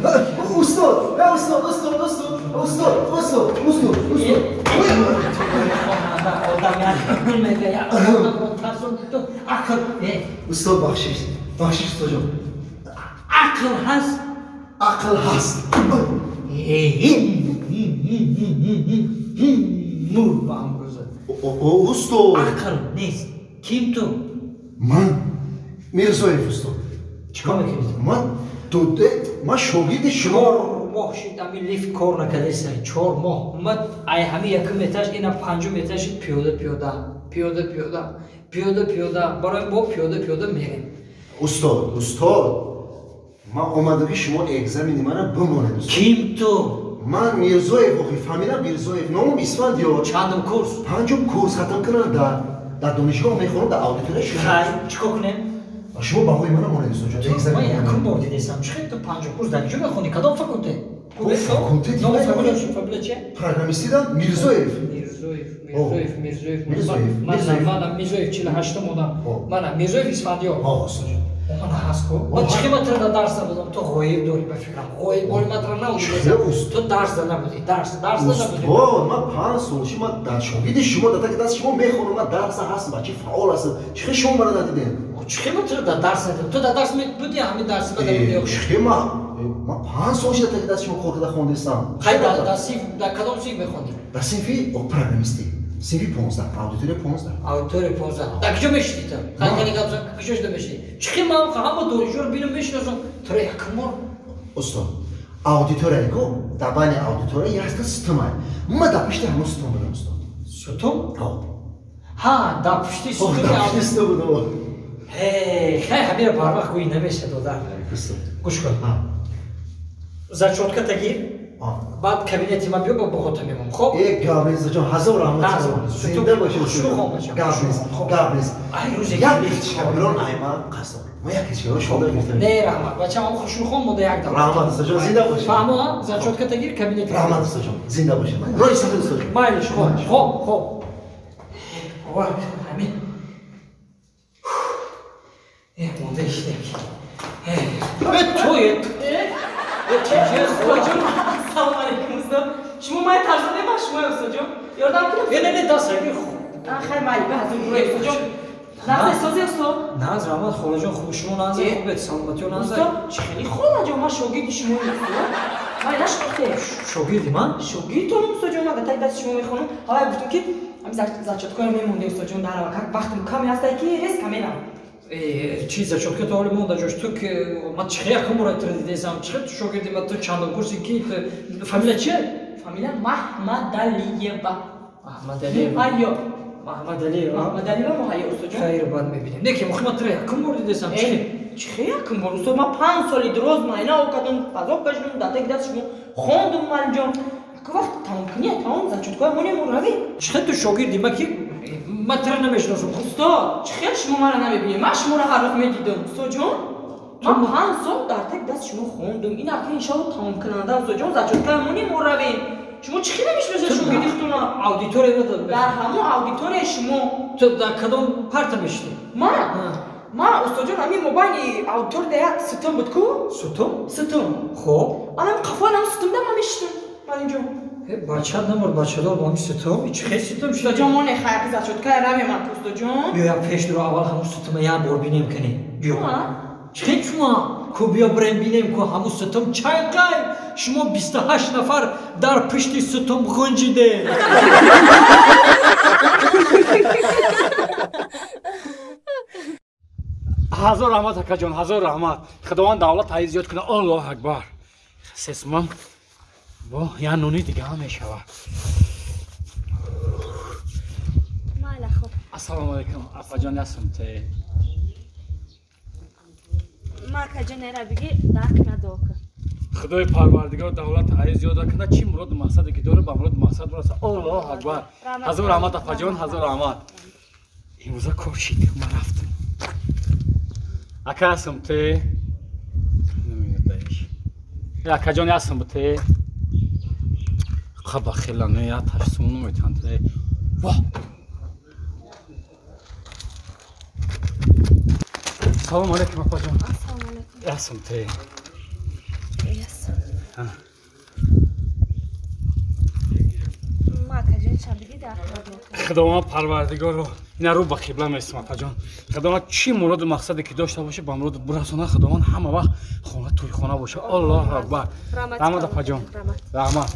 Устод, устод, устод, устод, устод, устод, устод, устод. Устод бахшиш, бахшиш устодҷон. Ақл ҳаст? Ақл ҳаст. Мур ба амрӯза. Устод. Ақл нест. Ким ту? Ман Мирзоев устод. Чикор мекунӣ? Ман дуде, ман шогирди шумо. 4 моҳ шид ами лифт кор накардеса. 4 моҳ. Ман ай ҳами якум этаж ина панҷум этаж шид пиёда пиёда. Пиёда пиёда. Пиёда пиёда. Барои бо пиёда пиёда мерем. Устод, устод. Ман омадам ки шумо экзамени мана бимонед. Ким ту? Ман Мирзоев, охи фамилия Мирзоев, номам Исфандиёр. Чандум курс? Панҷум курс хатм кардам дар донишгоҳ мехонам дар аудитория шумо. Хай, чикор кунем? Шумо баҳои мана монед устодҷон. Ман якум бор дидесам. Чӣ хел ту панҷум курс дар куҷо мехонӣ? Кадом факултет? Факултет? Фамилия чи? Программистида Мирзоев. Мирзоев, Мирзоев, Мирзоев, Мирзоев. Мана Мирзоев 48 одам. Мана Мирзоев Исфандиёр. Ҳо, устодҷон. Мана ҳаст ку. Ман чӣ хел тра дарс набудам? Ту ғоиб дорӣ ба фикрам. Ғоиб бори ман тра набудӣ. Ту дарс набудӣ. Дарс набудӣ. Устод, ман 5 сол шуд ман дар шогирди шумо дар таки даст шумо мехонам, ман дарс ҳастам, бачи фаъол ҳастам. Чӣ хел шумо мана надидем? Чӣ хел тра дар дарс надидем? Ту дар дарс будӣ, ҳамин дарси ман набудӣ. Чӣ хел ман 5 сол шуд дар таки даст шумо кор карда хондистам. Хай дар синф, дар кадом синф мехондӣ? Дар синфи программистӣ. Синфи 15, аудитория 15. Аудитория 15. Дар куҷо мешидӣ ту? Хай гап зан, куҷо шуда мешидӣ? Чӣ хел ман ҳама донишҷӯро бинам мешиносам, туро якум бор? Устод, аудитория ку, дар байни аудитория якта сутун ай. Ман дар пушти ҳамон сутун будам, устод. Сутун? Ҳо. Ҳа, дар пушти сутун. Дар пушти сутун будам. Ҳей, хай ҳамира барвақт гӯй намешад, додар. Гӯш кун. Зачётката гир. Баъд кабинети ман биё, ба боғота мемон. Хоб? Э, гап нест, ҷон, ҳазор раҳмат. Зинда бошед. Хушрӯ хон бачам. Гап нест, гап нест. Ай рӯзе як кишкабирон ай ман қасом. Ма як кишкабирон шода гирифтам. Не, раҳмат. Бачам, ам хушрӯ хон монда як дам. Раҳмат, устодҷон, зинда бошед. Фаҳмо, зачётката гир, кабинети. Раҳмат, устодҷон, зинда бошед. Роҳи сафед, устодҷон. Майлиш, хоб, хоб, хоб. Бовар кун, ҳамин. Э, монда ишидем. Э, ту, э, Ассалому алайкум, устод. Шумо май тарзоне ба шумо, устодҷон. Ёрдам кунед? Не, не, не, даст агир. Хай майли, ба ҳазур бурай, устодҷон. Нағз созе, устод? Нағз, раҳмат, холаҷон, хуб шумо нағз, хубед, саломатиё нағз. Устод, чӣ хеле холаҷон, ман шогирди шумо, устод. Май нашинохте. Шогирди ман? Шогирдтонам, устодҷон, ман дар таги дасти шумо мехонам. Ҳавай гуфтам ки ҳамин зачёткаро мемонде, устодҷон, дар ҳаракат вақтам каме ҳастай ки рез камерам. Чи зачётка то ҳоле монда ҷош ту ки ман чӣ хел якум бора тра дидесам, чӣ хел ту шогирди ман, ту чандум курси ки фамилия чие? Фамилия Маҳмадалиева. Маҳмадалиева. Муҳайё. Маҳмадалиева. Маҳмадалиева Муҳайё, устодҷон. Хайр, баъд мебинем. Не ки мухи ман тра якум бор дидесам, чӣ? Чӣ хел якум бор, устод? Ман 5 соли дроз майна окардам, азоб кашидам, дар таги даст шумо хондум, малиҷон. Аку вақт тамом кунӣ, тамом зачёткаи монем, равем. Чӣ хел ту шогирди ман ки ман тра намешиносам? Устод, чӣ хел шумо маро намебинед? Ман шуморо ҳар рӯз медидам, устодҷон. Ман 5 сол дар таги даст шумо хондум. Ин ака иншалло тамомкунанда, устодҷон, зачёткаи монем, равем. Шумо чӣ хел намешиносед шогирди худтонро? Аудитория дар ҳамон аудиторияи шумо. Ту дар кадом парта мешинӣ? Ман? Ман, устодҷон, ҳамин мобайни аудитория як сутун буд ку? Сутун? Сутун. Хоб. Анам қафои ҳамон сутунда ман мешиштам, малинҷон. Бача намур, бачадор бо ҳамин сутун? Чӣ хел сутун шуда? Устодҷон, моне хаяки зачёткаи равем аку, устодҷон. Биё як пеш дуро аввал ҳамон сутума як бор бинем кунем. Биё. Чӣ хел чума? Ку биё бирем бинем ку ҳамон сутун чайқай. Шумо 28 нафар дар пушти сутун ғунҷиде. Ҳазор раҳмат, акаҷон, ҳазор раҳмат. Худованд давлат ҳай зиёд кунад. Аллоҳу акбар. Сесмам бо я нуни дига ҳам мешавад. Майла, хуб. Ассалому алайкум, апаҷон, ясум те. Ма акаҷон эра биги дар қима дуо кун. Худои Парвардигор давлат ҳай зиёд кунад, чӣ муроду мақсаде ки дорад ба муроду мақсад бирасад. Аллоҳу акбар. Ҳазор раҳмат, апаҷон, ҳазор раҳмат. Имрӯза кор шид, ман рафтам. Ака ҳастам те. Намедонам. Акаҷон ҳастам те. Хаба хелане я ташсум наметан те. Ва. Салом алейкум, апаҷон. Ассалому алейкум. Ҳастам те. Ясам. Худованд парвардигоро ина рӯ ба қибла местам апаҷон. Худованд чӣ муроду мақсаде ки дошта боша ба муроду бирасона. Худованд ҳама вақт хона тӯйхона боша. Аллоҳу акбар. Раҳмат апаҷон. Раҳмат.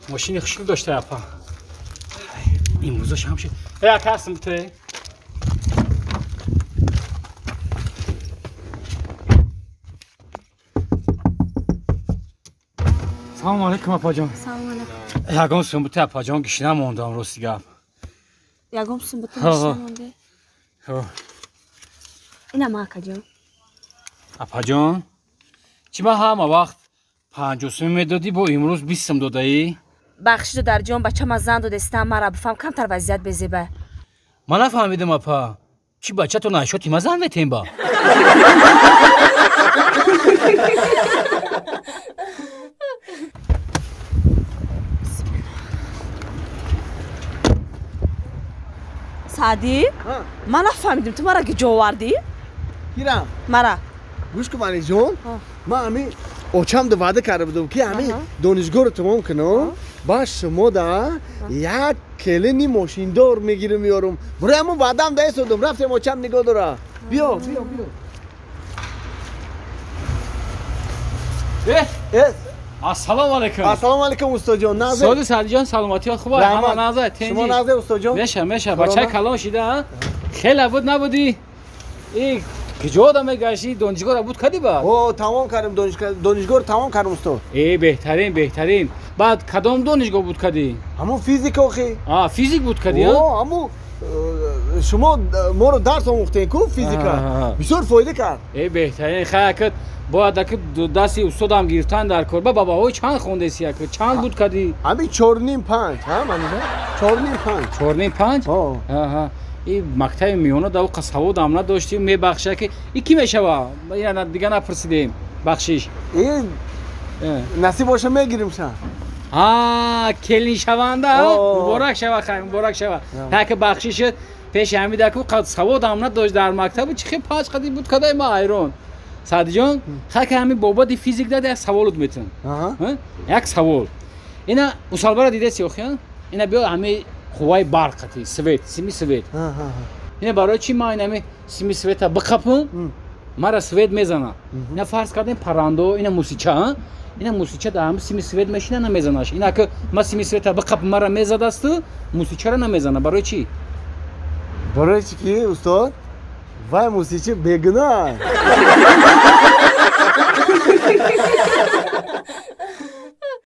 Мошини хушкил дошта апа. Имрӯза шам шид. Э ака ҳастам те. Салом алейкум апаҷон. Салом алейкум. Ягон сумбуте апаҷон гишина мондам рости гап. Ягон сумбуте гишина монде? Ина ма акаҷон. Апаҷон, чӣ ма ҳама вақт 50 сум медодӣ, бо имрӯз 20 сум додаӣ? Бахшиду дарҷон, бача ма зан додестам, мара бифаҳм камтар вазъият безеба. Ман нафаҳмидам апа. Чӣ бачато нашоти ма зан метем ба? Саъдӣ, ман нафаҳмидим, ту мара ки ҷо овардӣ? Кирам? Мара. Гӯш кун Маниҷон, ман ҳамин очам да ваъда карда будам ки ҳамин донишгоҳро тамом кунам, баъд шумо да як келини мошиндор мегирам меёрам. Барои ҳамон ваъдаам да истодам, рафтем очам нигоҳ дора. Биё, биё, биё. Ассалому алайкум. Ассалому алайкум устоҷон. Назир. Соди Саъдиҷон саломатият хуб аст? Ҳама назар тенҷи. Шумо назир устоҷон? Меша, меша. Бачаи калон шида, хеле буд набудӣ? И куҷо одам мегашти? Донишгоҳро буд кардӣ баъд? О, тамом кардем донишгоҳро тамом кардем устод. Э, беҳтарин, беҳтарин. Баъд кадом донишгоҳ буд кардӣ? Ҳамун физик охи. А, физик буд кардӣ? О, ҳамун шумо моро дарс омӯхтем ку физика. Бисёр фоида кард. Э, беҳтарин. Хай акат бояд аки дасти устодам гирифтан дар кор. Ба бабаҳои чанд хондеси аки? Чанд буд кардӣ? Ҳамин 4.5, ҳа Манижа? 4.5. 4.5? Аҳа. И мактаби миёна да оқа саводам надоштим, мебахша ки и кӣ мешава? Ина дига напурсидем. Бахшиш. И насиб боша мегирим ша. А, келиншаванда? Муборак шава, хай, муборак шава. Таки бахшиш пеши ҳамида ку қад саводам надошт дар мактаб, чи хе панҷ қади буд кадай ма ҳайрон. Саъдиҷон, хаки ҳамин бобати физик дад як саволут метавон. Як савол. Ина усалбара дидаси охи? Ина биё ҳамин қувваи барқ қати, свет, сими свет. Ина барои чӣ ман ҳамин сими света биқапам, мара свет мезана. Ина фарз кардем паррандо, ина мусича, ина мусича дар ҳамин сими свет мешина намезанаш. Ина ака ма сими света биқапам мара мезадасту, мусичара намезана. Барои чӣ? Барои чӣ ки устод? Вай мусичи бегуноҳ.